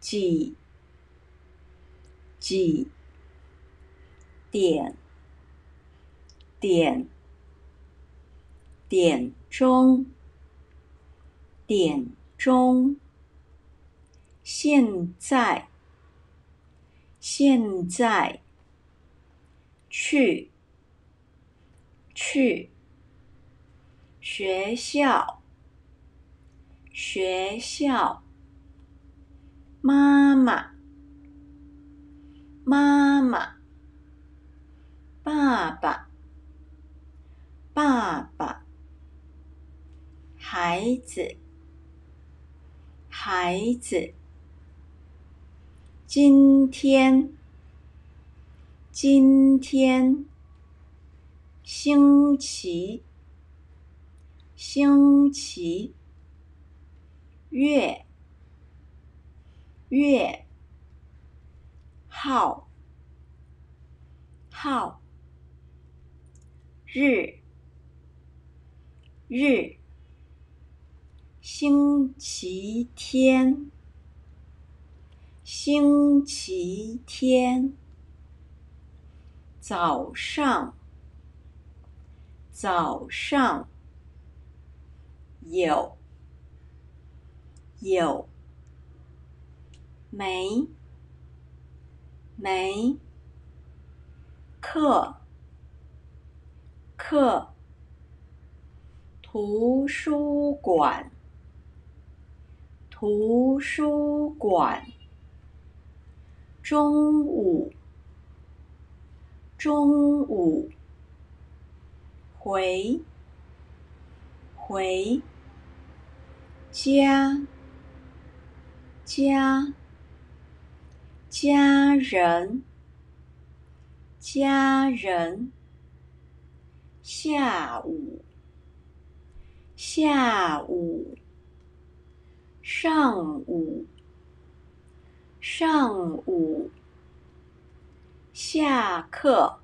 几，几，点，点，点钟，点钟，现在，现在，去，去，学校，学校，妈妈，妈妈，爸爸，爸爸，孩子，孩子，今天，今天，星期，星期，月，月，号，号，日，日，星期天，星期天，早上，早上，有，有，没，没，课，课，图书馆，图书馆，中午，中午，回，回，家，家，家人，家人，下午，下午，上午，上午，下课，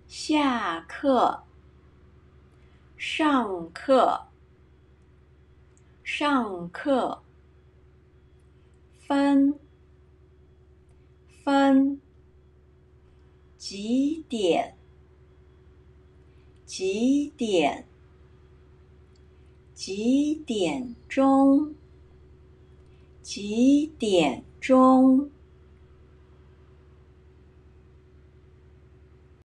下课，上课，上课，分，分，几点，几点，几点钟，几点钟。